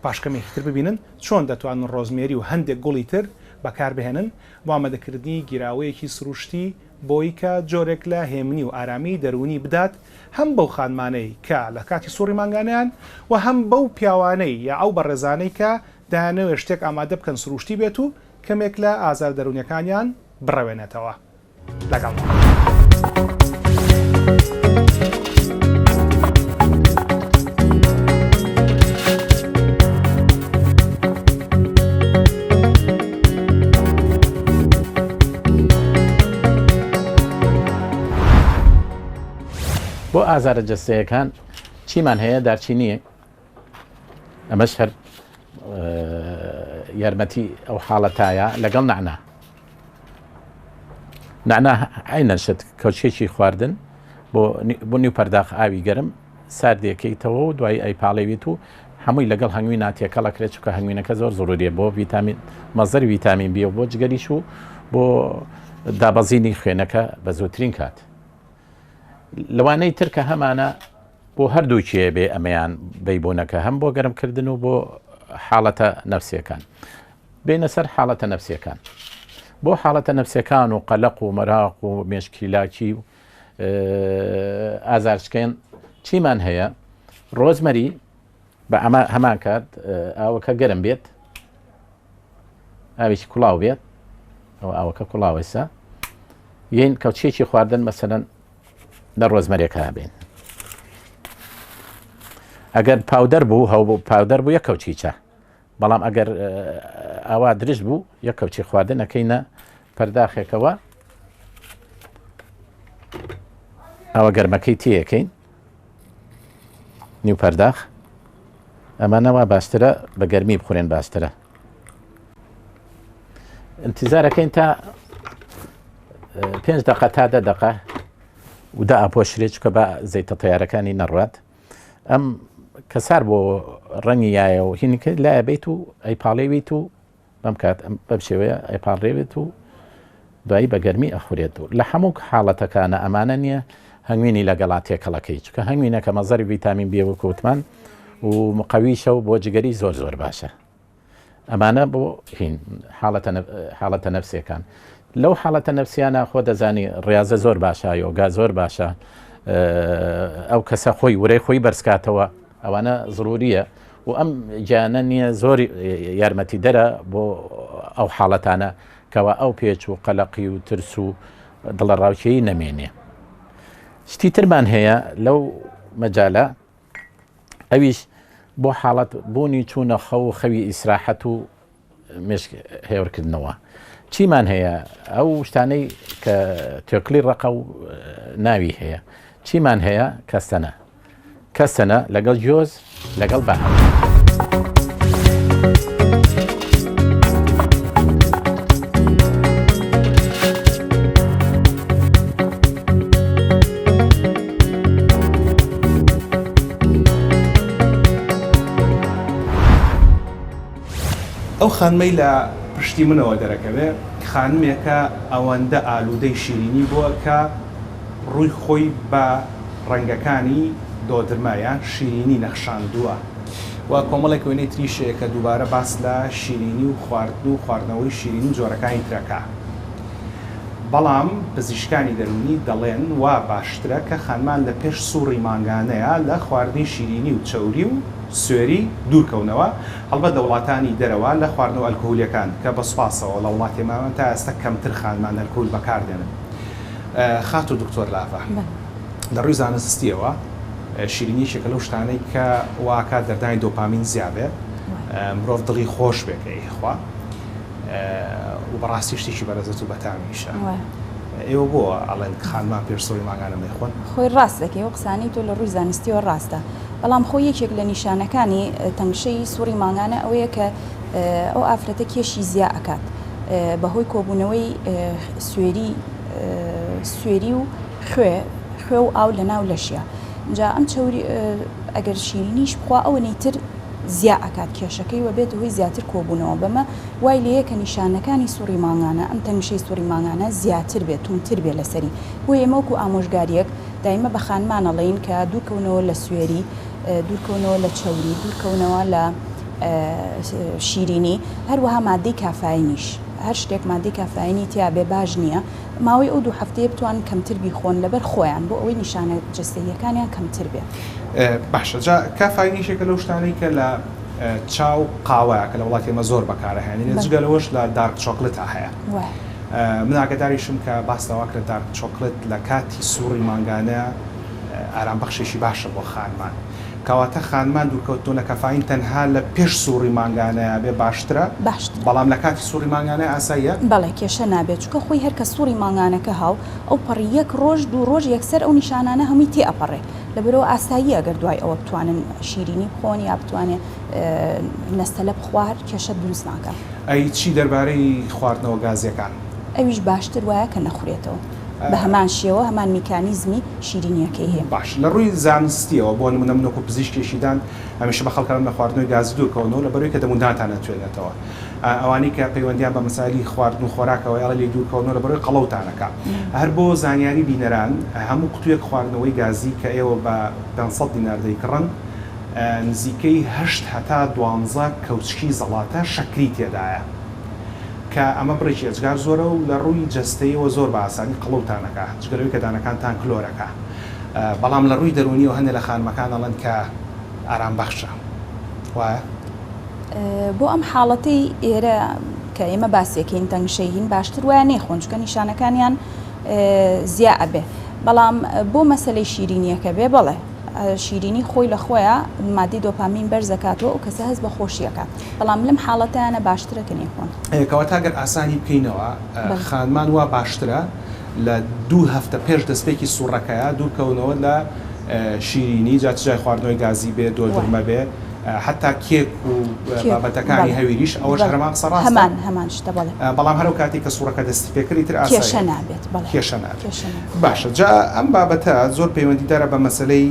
پاش کەمێکی تر ببینن چۆن دەتوانن ڕۆزمێری و هەندێک گوڵی تر بەکاربهێنن بۆ ئامادەکردنی گیراوەیەکی سروشتی بۆی کە جۆرێک لە هێمنی و ئارامی دەروونی بدات هەم بەو خانمانەی کە لە کاتی سوڕی مانگانەیان و هەم بەو پیاوانەی یا ئەو بەڕێزانەی کە دەیانەوێت شتێک ئامادە بکەن سروشتی بێت و کەمێک لە ئازارە دەروونیەکانیان بڕەوێنێتەوە. لەگەڵمان. بۆ ئازارە جەستەیەکان چیمان هەیە دارچینیە ئەمەش هەر یارمەتی ئەو حاڵەتایە لەگەڵ نەعنا نەعنا عینەن شت کەوچێکی خواردن بۆ بۆ نیو پەرداخ ئاوی گەرم ساردێکەیتەوە و دوایی ئەی پاڵێویت و هەمووی لەگەڵ هەنگوی ناتێکەڵەکرێت چونکە هەنگوینەکە زۆر زۆریە بۆ ڤیتامین مەزەر ویتامین بیە بۆ جگەریش و بۆ دابەزینی خوێنەکە بە زووترین کات لەوانەی تر کە هەمانە بۆ هەردووکیێ بێ ئەمەیان بەیبوونەکە هەم بۆ گەرمکردن و بۆ حاڵەتە نەفسیەکان بێنە سەر حاڵەتە نەفسیەکان بۆ حاڵەتە نەفسیەکان و قەلەق و مەراق و مێشکیلاکی و ئازارشکێن چیمان هەیە ڕۆزمەری بە ئەمە هەمان کات ئاوەکە گەرم بێت ئاوێکی کوڵاو بێت ئەو ئاوەکە کوڵاوەسە یین کەوچێکی خواردن مەسەەن لە ڕۆزمەرێکە بین ئەگەر پاودەر بوو هەو پاودەر بوو یە کەوچیچە بەڵام ئەگەر ئاوا درشت بوو یەک کەوچی خواردن ئەکەینە پەرداخێکەوە ئەوە گەرمەکەی تێەکەین نیو پەرداخ ئەمانەوە باشترە بە گەرمی بخورێن باشترە انتظارەکەین تا پێنج دقە تا دە دقە ودا ئاپۆشرێت چکە بە زەیتە تیارەکانی نەڕات ئەم کە سار بۆ ڕەنگی یایە و هینی کرد لایە بیت و ئەی پاڵێویت و بەم کات بەم شێوەیە ئەی پاڵێوێت و دوایی بە گەرمی ئەخورێت و لە هەموو حاڵەتەکانە ئەمانە نییە هەنگوینی لەگەڵا تێکەڵەکەی چکە هەنگوینەکە مەزەری ڤیتامین بی وەکوتمان و مقەویشە و بۆ جگەری زۆر زۆر باشە ئەمانە بۆ هین حاڵەتە حاڵەتە نەفسیەکان لەو حاڵەتە نەفسیانە خۆ دەزانی ڕاضە زۆر باشە یۆگا زۆر باشە ئەو کەسە خۆی ورەی خۆی بەرزکاتەوە ئەوانە زروریە و ئەم گیانە نییە زۆر یارمەتی دەرە بۆ ئەو حاڵەتانە کەوا ئەو پێچ و قەلەقی و ترس و دڵە ڕاوکێی نەمێنێ شتی ترمان هەیە لەو مەجالە ئەویش. بۆ حاڵەت بوونی چوونە خەو و خەوی ئیسراحەت و مێشک هێورکردنەوە. چیمان هەیە؟ ئەو شتانەی کە تێکڵی ڕەقە و ناوی هەیە. چیمان هەیە؟ کەستەنە. کەستەنە لەگەڵ گۆز لەگەڵ بە. ئەو خانمەی لە پشتی منەوە دەرەکەوێ خانمێکە ئەوەندە ئالوودەی شیرینی بووە کە ڕووی خۆی بە ڕەنگەکانی دۆدرمە یان شیرینی نەخشاندووە و کۆمەڵێک وێنەی تریش هەیە کە دووبارە باس لە شیرینی و خواردن و خواردنەوەی شیرینی و جۆرەکانی ترەکە. بەڵام پزیشکانی دەروونی دەڵێن وا باشترە کە خانمان لە پێش سوڕی مانگانەیا لە خواردنی شیرینی و چەوری و سوێری دوورکەونەوە، هەڵبەت لە وڵاتانی دەرەوە لە خواردنەوە ئەلکهولیەکان کە بە سوپاسەوە لە وڵاتی ئێمە تا ئێستا کەمتر خانمان ئەلکهول بەکاردێنن. خاتوو دکتۆر لاڤە لە ڕووی زانستیەوە شیرینی یەکێکە لەو شتانەی کە واکات دەردانی دۆپامین زیابێ مرۆڤ دڵی خۆش بێ کە ئەیخوا. و بەڕاستی شتێکی بەلەزەت و بەتامیشە. ئێوە بۆ ئەڵێن خانمان پێش سوڕی مانگانە مەیخۆن؟ خۆی ڕاست دەکەی ئەو قسانەی تۆ لە ڕووی زانستیەوە ڕاستە بەڵام خۆی یەکێک لە نیشانەکانی تەنگشەی سوڕی مانگانە ئەوەیە کە ئەو ئافرەتە کێشی زیا ئەکات بەهۆی کۆبوونەوەی سوێری سوێری و خوێ خوێ و ئاو لە ناو لەشیا جا ئەم چەوری ئەگەر شیرینیش بخوا ئەوەنەی تر زیا ئەکات کێشەکەی و بێتە هۆی زیاتر کۆبوونەوە بەمە وای لێیە کە نیشانەکانی سوڕی مانگانە ئەم تەنگژەی سوڕی مانگانە زیاتر بێت توندتر بێت لەسەری بۆیە ئێمە وەکو ئامۆژگاریەک دایمە بە خانمان ئەڵێین کە دوورکەونەوە لە سوێری دوورکەونەوە لە چەوری دوورکەونەوە لە شیرینی هەروەها مادەی کافاینیش هەر شتێک مادەی کافاینی تیا بێ باش نییە ماوەی ئەو دوو هەفتەیە بتوانن کەمتر بیخۆن لەبەر خۆیان بۆ ئەوەی نیشانە جەستەییەکانیان کەمتر بێ. باشە جا کافاین یەکێکە لەو شتانەی کە لە چا و قاوە کە لە وڵاتی ئێمە زۆر بەکارەهێنرێت جگە لەوەش لە dark chocolate ا هەیە من ئاگاداریشم کە باس لەوە کرا dark chocolate لە کاتی سوڕی مانگانە ئارام بەخشێکی باشە بۆ خانمان کەواتە خانمان دوورکەوتنەوە لە کافاین تەنها لە پێش سوڕی مانگانەیا بێ باشترە باشترە. بەڵام لە کاتی سوڕی مانگانە ئاساییە؟ بەڵێ کێشە نابێت چونکە خۆی هەر کە سوڕی مانگانەکە هاو ئەو پەڕی یەک ڕۆژ دوو ڕۆژ یەکسەر ئەو نیشانانە هەمووی تێ ئەپەڕێ لەبەرئەوە ئاساییە گەر دوای ئەوە بتوانن شیرینی بخۆن یا بتوانێ نەستەلە بخوا هەر کێشە دروست ناکا. ئەی چی دەربارەی خواردنەوە گازیەکان؟ ئەویش باشتر وایە کە نەخورێتەوە. بە هەمان شێوە هەمان میکانیزمی شیرینیەکەی هەیە. باش لە ڕووی زانستیەوە بۆ نمونە من وەکو پزیشکێکی دان هەمیشە بە خەڵک ئەڵێم لە خواردنەوەی گازی دوور کەونەوە لەبەرئەوەی کە دەمودانتان ئەتوێنێتەوە ئەوانەی کە پەیوەندیان بە مەسایلی خواردن و خۆراکەوە ئەڵێ لێی دوور کەونەوە لەبەرئەوەی قەڵەوتان ئەکا هەر بۆ زانیاری بینەران هەموو قوتویەک خواردنەوەی گازی کە ئێوە بە 500 دینار دەیکڕن نزیکەی هەشت هەتا دوانزە کەوچکی زەڵاتە شەکری تێدایە. کە ئەمە بڕێکی ئێجگار زۆرە و لە ڕووی جەستەیەوە زۆر بە ئاسانی قەڵەوتان ئەکا جگە لەوەی کە دانەکانتان کلۆر ئەکا بەڵام لە ڕووی دەروونیەوە هەندێک لە خانمەکان ئەڵێن کە ئارام بەخشە وایە؟ بۆ ئەم حاڵەتەی ئێرە کە ئێمە باسیەکەین تەنگشەی هین باشتر وایە نەیخۆن چونکە نیشانەکانیان زیا ئەبێ بەڵام بۆ مەسەلەی شیرینیەکە بێ بەڵێ شیرینی خۆی لە خۆیا مادەی دۆپامین بەرزەکاتەوە ئەو کەسە هەست بە خۆشی ئەکات بەڵام لەم حاڵەتەیانە باشترە کە نەیخۆن. کەواتە گەر ئاسانی بکەینەوە خانمان وا باشترە لە دوو هەفتە پێش دەستپێکی سوڕەکەیا دوورکەونەوە لە شیرینی جا چ جای خواردنەوەی گازی بێ دۆدرمە بێ حەتا کێک و بابەتەکانی هەویریش ئەوەش هەر هەمان قسە ڕاستە؟ هەمان هەمان شتە بەڵێ. بەڵام هەر ئەو کاتەی کە سوڕەکە دەستی پێکرد ئیتر ئاساییە. کێشە نابێت بەڵێ. کێشە نابێت. کێشە نابێت. باشە جا ئەم بابەتە زۆر پەیوەندیدارە بە مەسەلەی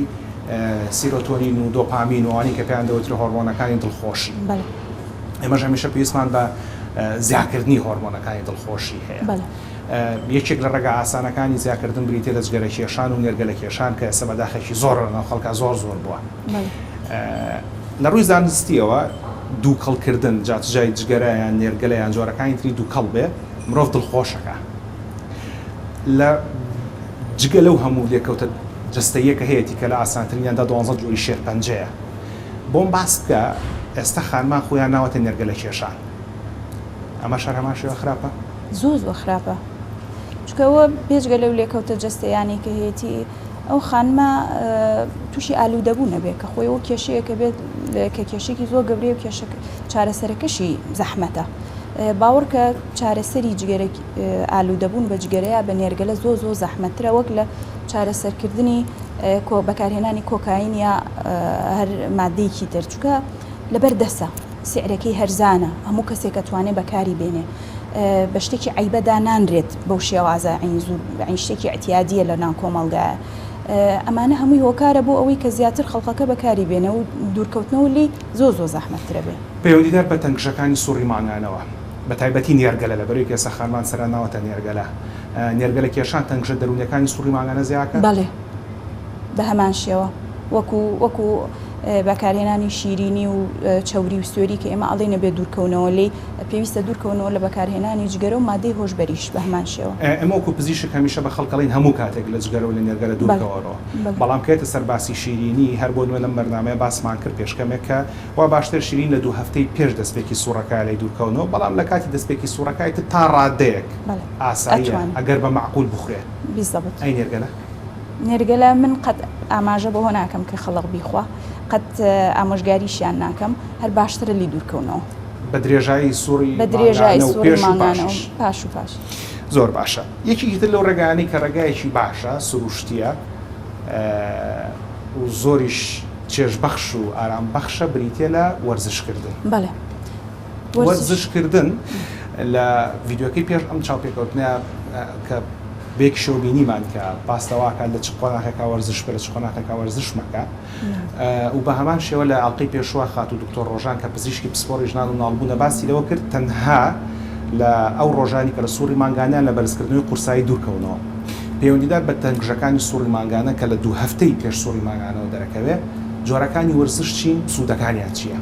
سیرۆتۆنین و دۆپامین و ئەوانەی کە پێیان دەوترێ هۆرمۆنەکانی دڵخۆشی. بەڵێ. ئێمەش هەمیشە پێویستمان بە زیاکردنی هۆرمۆنەکانی دڵخۆشی هەیە. بەڵێ. یەکێک لە ڕێگا ئاسانەکانی زیاکردن بریتیە لە جگەرە کێشان و نێرگەلە کێشان کە ئێستا بەداخێکی زۆرە لەناو خەڵکا زۆر زۆر بووە. لە ڕووی زانستیەوە دووکەڵ کردن جا چ جای جگەرە یان نێرگەلە یان جۆرەکانی تری دووکەڵ بێ مرۆڤ دڵخۆشەکا لە جگە لەو هەموو لێکەوتە جەستەییە کە هەیەتی کە لە ئاسانترینیاندا دوانزە جۆری شێرپەنجەیە بۆم باس بکە ئێستا خانمان خۆیان ناوەتە نێرگەلە کێشان ئەمەش هەر هەمان شێوە خراپە؟ زۆر زۆر خراپە چونکە ئەوە بێجگە لەو لێکەوتە جەستەیانەی کە هەیەتی ئەو خانمە تووشی ئالوودەبوون ئەبێ کە خۆی ئەوە کێشەیەکە بێت کە کێشێکی زۆر گەورەیە و کێشە چارەسەرەکەشی زەحمەتە. باوەڕکە چارەسەری جگەرە ئالوودەبوون بە جگەرەیە بە نێرگەلە زۆ زۆ زەحمەتترە وەک لە چارەسەرکردنی کۆ بەکارهێنانی کۆکاین یا هەر مادەیەکی تر چونکە لەبەر دەسە سعرەکەی هەرزانە هەموو کەسێک ئەتوانێ بەکاری بێنێ بە شتێکی عەیبە دانانرێت بەو شێوازە عین زوو عین شتێکی ئیعتیادیە لە ناو کۆمەڵگایە ئەمانە هەمووی هۆکارە بۆ ئەوەی کە زیاتر خەڵکەکە بەکاری بێنێ و دوورکەوتنەوە لێی زۆر زۆر زەحمەتترە بێ. پەیوەندیدار بە تەنگژەکانی سوڕی مانگانەوە بە تایبەتی نێرگەلە لەبەرئەوەی کە ئێستا خانمان سەران ناوەتە نێرگەلە نێرگەلە کێشان تەنگژە دەروونیەکانی سوڕی مانگانە زیاکات؟ بەڵێ بە هەمان شێوە وەکو وەکو بەکارهێنانی شیرینی و چەوری و سوێری کە ئێمە ئەڵێین ئەبێ دوورکەونەوە لێی پێویستە دوورکەونەوە لە بەکارهێنانی جگەرە و مادەی هۆشبەریش بە هەمان شێوە. ئێمە وەکو پزیشک هەمیشە بە خەڵک ئەڵێین هەموو کاتێک لە جگەرە و لە نێرگەلە دوورکەوەرەوە بەڵام کە یەتە سەر باسی شیرینی هەر بۆ نمونە لەم بەرنامەیە باسمان کرد پێش کەمێک کە وا باشتر شیرین لە دوو هەفتەی پێش دەستپێکی سوڕەکە لێی دوورکەونەوە بەڵام لە کاتی دەستپێکی سوڕەکە ئیتر تا ڕادەیەک ئاساییە ئەگەر بە مەعقول بخورێ. ئەی نێرگەلە؟ نێرگەلە من قەت ئاماژە بەوە ناکەم کە خەڵک بیخوا قەت ئامۆژگاریشیان ناکەم هەر باشترە لێی دوورکەونەوە. بە درێژایی سوڕی مانگانە و پێش و پاشیش. پاش و پاش. زۆر باشە یەکێکی تر لەو ڕێگایانەی کە ڕێگایەکی باشە سروشتیە و زۆریش چێژبەخش و ئارام بەخشە بریتیە لە وەرزشکردن. بەڵێ وەرزشکردن لە ڤیدیۆکەی پێش ئەم چاوپێکەوتنە کە بێکشەوە بینیمان کە باس لەوە ئەکات لە چ قۆناخێکا وەرزش بکە لە چ قۆناخێکا وەرزش مەکە و بە هەمان شێوە لە ئەڵقەی پێشووە خاتوو دکتۆر ڕۆژان کە پزیشکی پسپۆڕی ژنان و مناڵبوونە باسی لەوە کرد تەنها لە ئەو ڕۆژانی کە لە سوڕی مانگانەیان لە بەرزکردنەوەی قورسایی دوورکەونەوە پەیوەندیدار بە تەنگژەکانی سوڕی مانگانە کە لە دوو هەفتەی پێش سوڕی مانگانەوە دەرەکەوێ جۆرەکانی وەرزش چین سوودەکانیان چییە؟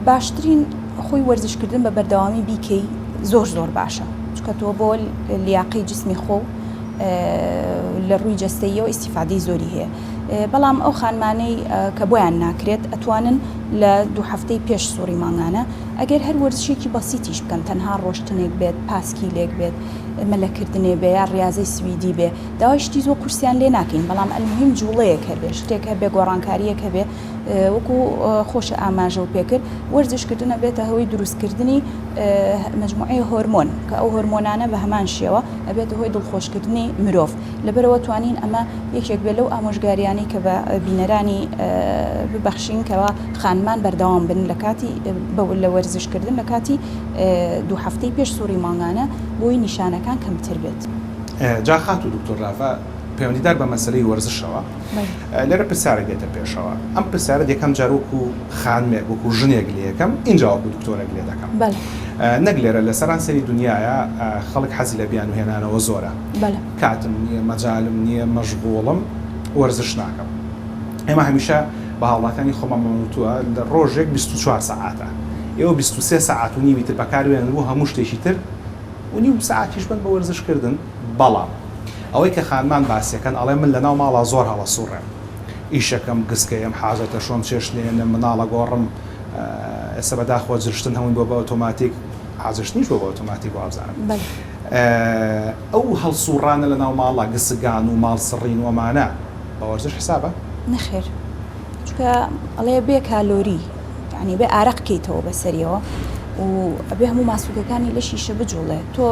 باشترین خۆی وەرزشکردن بە بەردەوامی بیکەی زۆر زۆر باشە چونکە تۆ بۆ لیاقەی جسمی خۆ لە ڕووی جەستەییەوە ئیستیفادەی زۆری هەیە بەڵام ئەو خانمانەی کە بۆیان ناکرێت ئەتوانن لە دوو هەفتەی پێش سوڕی مانگانە ئەگەر هەر وەرزشێکی بەسیتیش بکەن تەنها ڕۆشتنێک بێت پاسکیلێک بێت مەلەکردنێ بێ یا ڕاضەی سویدی بێ داوای شتی زۆر قورسیان لێ ناکەین بەڵام ئەلمهم جوڵەیەک هەبێ شتێک هەبێ گۆڕانکاریەک هەبێ وەکو خۆشە ئاماژەو پێکرد وەرزشکردن ئەبێتە هۆی دروستکردنی مەجموعەی هۆرمۆن کە ئەو هۆرمۆنانە بە هەمان شێوە ئەبێتە هۆی دڵخۆشکردنی مرۆڤ لەبەرەوە توانین ئەمە یەکێک بێ لەو ئامۆژگاریانەی کە بە بینەرانی ببەخشین کەوا خانمان بەردەوام بن لە کاتی لە وەرزشکردن لە کاتی دوو هەفتەی پێش سوڕی مانگانە بۆی نیشانەکان کەمتر بێت. جا خاتوو دکتۆر لاڤە پەیوەندیدار بە مەسەلەی وەرزشەوە لێرە پرسیارێک دێتە پێشەوە ئەم پرسیارە یەکەم جار وەکو خانمێک وەکو ژنێک لێ یەکەم ئینجا وەکو دکتۆرێک لێ دەکەم نەک لێرە لە سەرانسەری دنیاە خەڵک حەزی لە بیان و هێنانەوە زۆرە کاتم نییە مەجالم نییە مەشغوڵم وەرزش ناکەم ئێمە هەمیشە بە هاوڵاتانی خۆمان وتووە لە ڕۆژێک 24 سەعاتە ئێوە 23 سەعات و نیوی تر بەکاروێنن بۆ هەموو شتێکی تر و نیو سەعاتیش بن بە وەرزش کردن بەڵام ئەوەی کە خانمان باسیەکەن ئەڵێ من لەناو ماڵا زۆر هەڵەسوڕێم ئیشەکەم گسکەیەم حاجەتە شۆم چێشتلێنم مناڵە گۆڕم ئێستا بەداخەوە جرشتن هەمووی بۆ بە ئۆتۆماتیک حاجەشتنیش بۆ بە ئۆتۆماتیک وابزانم ئەو هەڵسوڕانە لەناو ماڵا گسگان و ماڵ سڕین و ئەمانە بە وەرزش حسابە؟ نەخێر چونکە ئەڵێ بێ کالۆری یعنی بێ ئارەق کەیتەوە بەسەریەوە و ئەبێ هەموو ماسوولکەکانی لەشیشە بجوڵێ تۆ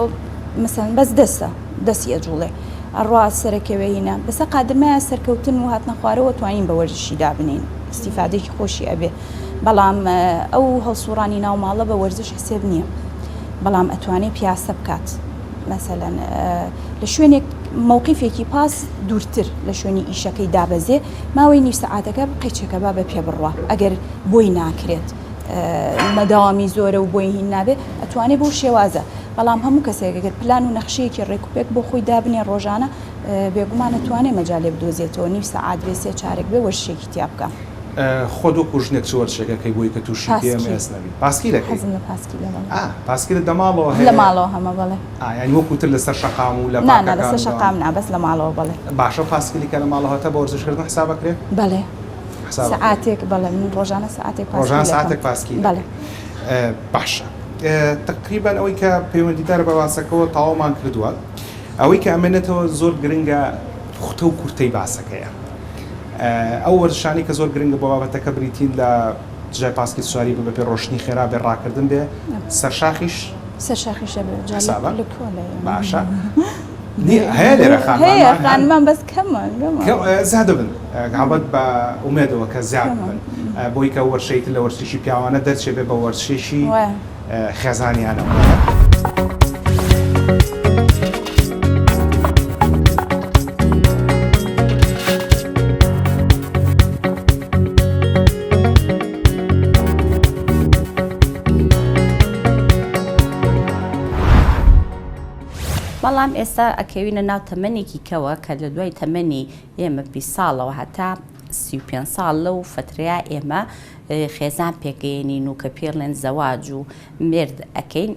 مەسەن بەس دەستە دەستی ئەجوڵێ ئەڕوا سەرەکەوێ هینا بەسە قادرمایە سەرکەوتن و هاتنە خوارەوە توانین بە وەرزشی دابنین ئیستیفادێکی خۆشی ئەبێ بەڵام ئەو هەڵسوڕانی ناو ماڵە بە وەرزش حسێب نییە بەڵام ئەتوانێ پیاسە بکات مەسەلەن لە شوێنێک مەوقیفێکی پاس دوورتر لە شوێنی ئیشەکەی دابەزێ ماوەی نیو سەعاتەکە قەیچەکە با بە پێ بڕوا ئەگەر بۆی ناکرێت مەداوامی زۆرە و بۆی هین نابێ ئەتوانێ بەو شێوازە بەڵام هەموو کەسێک گەر پلان و نەخشەیەکی ڕێکوپێک بۆ خۆی دابنێ ڕۆژانە بێگومان ئەتوانێ مەجالێ بدۆزێتەوە نیو سەعات بێ سێ چارەک بێ وەرزشێکی تیا بکا. خۆت وەکو ژنێک چ وەرزشێک ئەکەی بۆی کە تووشی پێ ئێم ئێس نەبی؟ پاسکیل ئەکەی؟ حەزم لە پاسکیلە بەڵێ. ئا پاسکیلت لە ماڵەوە هەیە؟ لە ماڵەوە هەمە بەڵێ. ئا یانی وەکو تر لەسەر شەقام و لە پارکەکان نا نا لەسەر شەقام نا بەس لە ماڵەوە بەڵێ. باشە پاسکیلی کە لە ماڵەوە هەتە بە وەرزشکردن حساب ئەکرێ؟ بەڵێ. سەعاتێک بەڵێ من ڕۆژانە سەعاتێک پاسکیل ڕۆژانە سەعاتێک پاسکیل بەڵێ. باشە تەقریبەن ئەوەی کە پەیوەندیدارە بە باسەکەوە تەواومان کردووە ئەوەی کە ئەمێنێتەوە زۆر گرنگە پوختە و کورتەی باسەکەیە. ئەو وەرزشانەی کە زۆر گرنگە بۆ بابەتەکە بریتین لە جای پاسکی سواری بە بەپێ ڕۆشتنی خێرا بێ ڕاکردن بێ سەرشاخیش سەرشاخیش ئەبێ جا حسابە لە کۆنە باشە هەیە لێرە هەیە خانمان بەس کەمە زیاد بن هەڵبەت بە ئومێدەوە کە زیاد بن بۆی کە وەرشەیتر لە وەرزشی پیاوانە دەرچێ بێ بە وەرزشێکی خێزانیانەوە. بەڵام ئێستا ئەکەوینە ناو تەمەنێکی کەوە کە لە دوای تەمەنی ئێمە 20 ساڵەوە هەتا 35 ساڵ لەو فترەیە ئێمە خێزان پێکەیەنین و کە پێڵێن زەواج و مێرد ئەکەین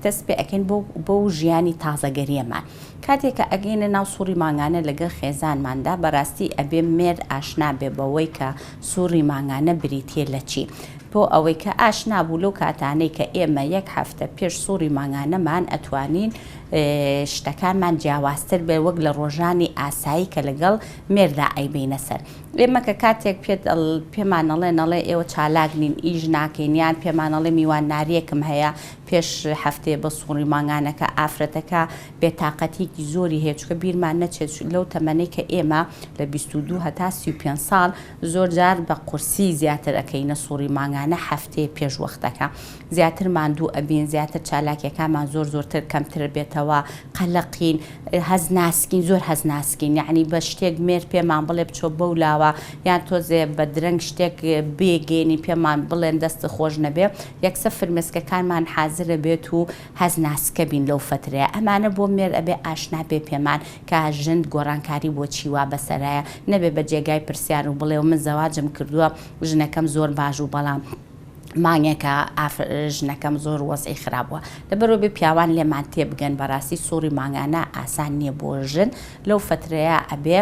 دەست پێ ئەکەین بۆ بۆ ژیانی تازەگەریەمان کاتێک کە ئەگەینە ناو سوڕی مانگانە لەگەڵ خێزانماندا بەراستی ئەبێ مێرد ئاشنا بێ بەوەی کە سوڕی مانگانە بریتیە لە چی بۆ ئەوەی کە ئاشنا بوو لەو کاتانەی کە ئێمە یەک هەفتە پێش سوڕی مانگانەمان ئەتوانین شتەکانمان جیاوازتر بێ وەک لە ڕۆژانی ئاسایی کە لەگەڵ مێردا ئەیبەینە سەر. ئێمە کە کاتێک پێت پێمان ئەڵێن ئەڵێ ئێوە چالاک نین ئیش ناکەین یان پێمان ئەڵێ میوانناریەکم هەیە پێش هەفتەیە بە سوڕی مانگانەکە ئافرەتەکە بێتاقەتیەکی زۆری هەیە چونکە بیرمان نەچێت لەو تەمەنەی کە ئێمە لە 22 هەتا 35 ساڵ زۆر جار بە قورسی زیاتر ئەکەینە سوڕی مانگانە هەفتەیە پێش وەختەکە زیاتر ماندوو ئەبین زیاتر چالاکیەکانمان زۆر زۆرتر کەمتر بێتەوە قەلەقین هەست ناسکین زۆر هەست ناسکین یەعنی بە شتێک مێرد پێمان بڵێ بچۆ بەو لاوە یان تۆزێ بە درەنگ شتێک بێگەینین پێمان بڵێن دەست خۆش نەبێ یەکسەر فرمێسکەکانمان حازرە بێت و هەست ناسکە بین لەو فەترەیە ئەمانە بۆ مێرد ئەبێ ئاشنا بێ پێمان کە ژن گۆڕانکاری بۆ چی وا بەسەرایە نەبێ بە جێگای پرسیار و بڵێ و من زەواجم کردووە ژنەکەم زۆر باش و بەڵام مانگێکە ژنەکەم زۆر وەزعی خراپ بووە لەبەرئەوە بێ پیاوان لێمان تێبگەن بەڕاستی سوڕی مانگانە ئاسان نییە بۆ ژن لەو فەترەیە ئەبێ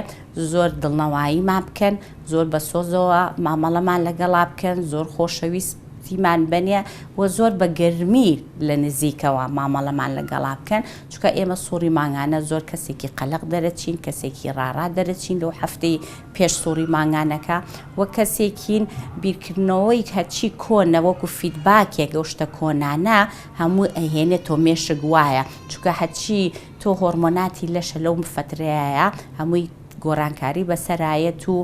زۆر دڵنەواییمان بکەن زۆر بە سۆزەوە مامەڵەمان لەگەڵا بکەن زۆر خۆشەویستیمان بەنێ و زۆر بە گەرمی لە نزیکەوە مامەڵەمان لەگەڵا بکەن چونکە ئێمە سوڕی مانگانە زۆر کەسێکی قەلەق دەرەچین کەسێکی ڕاڕا دەرەچین لەو هەفتەی پێش سوڕی مانگانەکە وەک کەسێکین بیرکردنەوەی هەرچی کۆنە وەکو فیدباکێک ئەو شتە کۆنانە هەموو ئەهێنێتەوە مێشک وایە چونکە هەرچی تۆ هۆرمۆناتی لەشە لەو فەترەیە هەمووی گۆڕانکاری بەسەرایەت و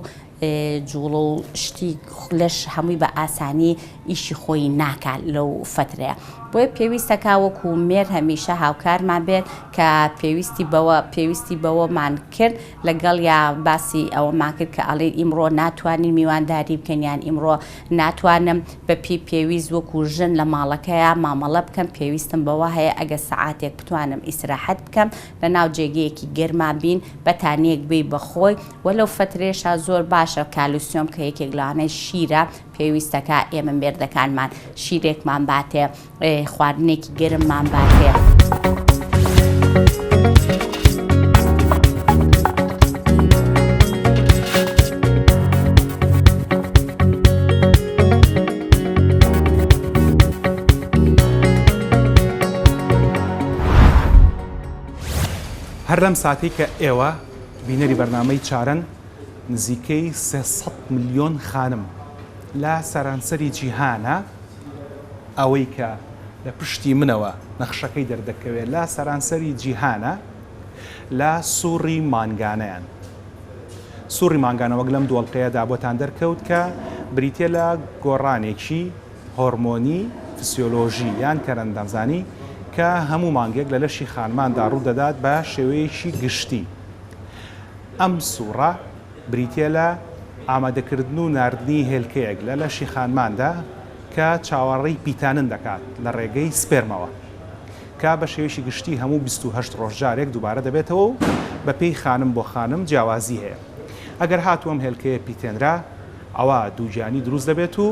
جوڵە و شتی لەش هەمووی بە ئاسانی ئیشی خۆی ناکات لەو فەترەیە بۆیە پێویستەکا وەکو مێر هەمیشە هاوکارمان بێت کە پێویستی بەوە پێویستی بەوەمان کرد لەگەڵیا باسی ئەوەمان کرد کە ئەڵێن ئیمڕۆ ناتوانین میوانداری بکەین یان ئیمڕۆ ناتوانم بە پێی پێویست وەکو ژن لە ماڵەکەیا مامەڵە بکەم پێویستم بەوە هەیە ئەگەر سەعاتێک بتوانم ئیسراحەت بکەم لە ناو جێگەیەکی گەرما بین بەتانیەک بێی بە خۆی وە لەو فەترەیەشا زۆر باشە کالسیۆم کە یەکێک لەوانەی شیرە پێویستەکا ئێمە مێردەکانمان شیرێکمان باتێ خواردنێکی گەرممان باتێ. هەر لەم ساتەی کە ئێوە بینەری بەرنامەی چارەن نزیکەی 300 ملیۆن خانم لە سەرانسەری جیهانە ئەوەی کە لە پشتی منەوە نەخشەکەی دەردەکەوێت لە سەرانسەری جیهانە لە سوڕی مانگانەیان. سوڕی مانگانە وەک لەم دووەڵقەیەدا بۆتان دەرکەوت کە بریتیە لە گۆڕانێکی هۆرمۆنی فسیۆلۆژی یان کەرەندامزانی کە هەموو مانگێک لە لەشی خانماندا ڕوودەدات بە شێوەیەکی گشتی. ئەم سوڕە بریتیە لە ئامادەکردن و ناردنی هێلکەیەک لە لەشی خانماندا کە چاوەڕێی پیتانن دەکات لە ڕێگەی سپێرمەوە کە بە شێوەیەکی گشتی هەموو 28 ڕۆژ جارێک دووبارە دەبێتەوە و بەپێی خانم بۆ خانم جیاوازی هەیە. ئەگەر هاتوو ئەم هێلکەیە پیتێنرا ئەوا دووگیانی دروست دەبێت و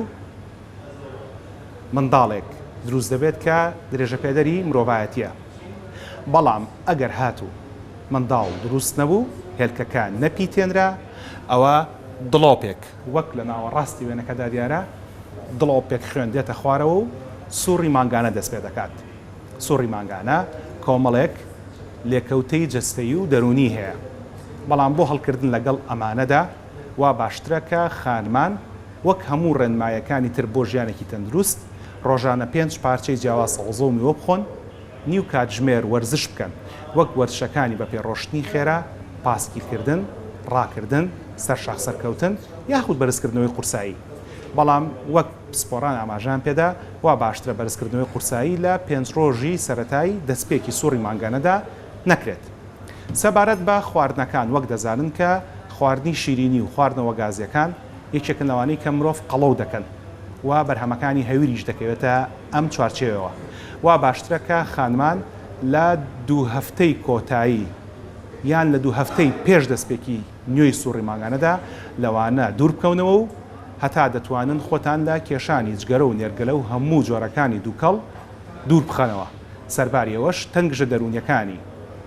منداڵێک دروست دەبێت کە درێژەپێدەری مرۆڤایەتیە. بەڵام ئەگەر هاتوو منداڵ دروست نەبوو، هێلکەکە نەپیتێنرا، ئەوا دڵۆپێک وەک لە ناوەڕاستی وێنەکەدا دیارە، دڵۆپێک خوێن دێتە خوارەوە و سوڕی مانگانە دەست پێدەکات. سوڕی مانگانە کۆمەڵێک لێکەوتەی جەستەیی و دەروونی هەیە، بەڵام بۆ هەڵکردن لەگەڵ ئەمانەدا. وا باشترە کە خانمان وەک هەموو ڕێنمایەکانی تر بۆ ژیانێکی تەندروست، ڕۆژانە پێنج پارچەی جیاواز سەوزە و میوە بخۆن، نیو کاتژمێر وەرزش بکەن، وەک وەرزشەکانی بەپێ ڕۆشتنی خێرا، پاسکیلکردن، ڕاکردن، سەر شاخ سەرکەوتن، یاخود بەرزکردنەوەی قورسایی. بەڵام وەک پسپۆڕان ئاماژەیان پێدا، وا باشترە بەرزکردنەوەی قورسایی لە پێنج ڕۆژی سەرەتای دەستپێکی سوڕی مانگانەدا نەکرێت. سەبارەت بە خواردنەکان وەک دەزانن کە خواردنی شیرینی و خواردنەوە گازیەکان یەکێکن لەوانەی کە مرۆڤ قەڵەو دەکەن و بەرهەمەکانی هەویریش دەکەوێتە ئەم چوارچێوەوە وا باشترە کە خانمان لە دوو هەفتەی کۆتایی یان لە دوو هەفتەی پێش دەستپێکی نوێی سوڕی مانگانەدا لەوانە دوور بکەونەوە و هەتا دەتوانن خۆتان لە کێشانی جگەرە و نێرگەلە و هەموو جۆرەکانی دووکەڵ دوور بخەنەوە. سەرباری ئەوەش تەنگژە دەروونیەکانی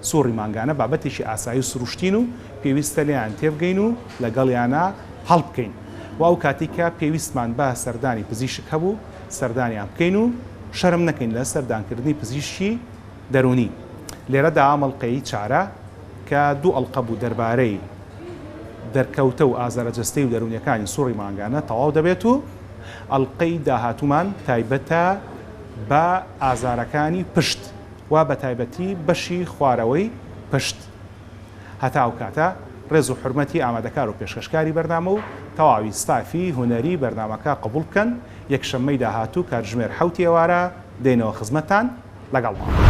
سوڕی مانگانە بابەتێکی ئاسایی و سروشتین و پێویستە لێیان تێبگەین و لەگەڵیانا هەڵبکەین و ئەو کاتەی کە پێویستمان بە سەردانی پزیشک هەبوو سەردانیان بکەین و شەرم نەکەین لە سەردانکردنی پزیشکی دەروونی. لێرەدا ئەم ئەڵقەی چارە کە دوو ئەڵقە بوو دەربارەی دەرکەوتە و ئازارە جەستەیی و دەروونیەکانی سوڕی مانگانە تەواو دەبێت و ئەڵقەی داهاتوومان تایبەتە بە ئازارەکانی پشت و بە تایبەتی بەشی خوارەوەی پشت. هەتا ئەو کاتە ڕێز و حورمەتی ئامادەکار و پێشکەشکاری بەرنامە و تەواوی ستافی هونەری بەرنامەکە قبوڵ بکەن، یەکشەممەی داهاتوو کاتژمێر حەوتی ئێوارە دێینەوە خزمەتتان، لەگەڵمان.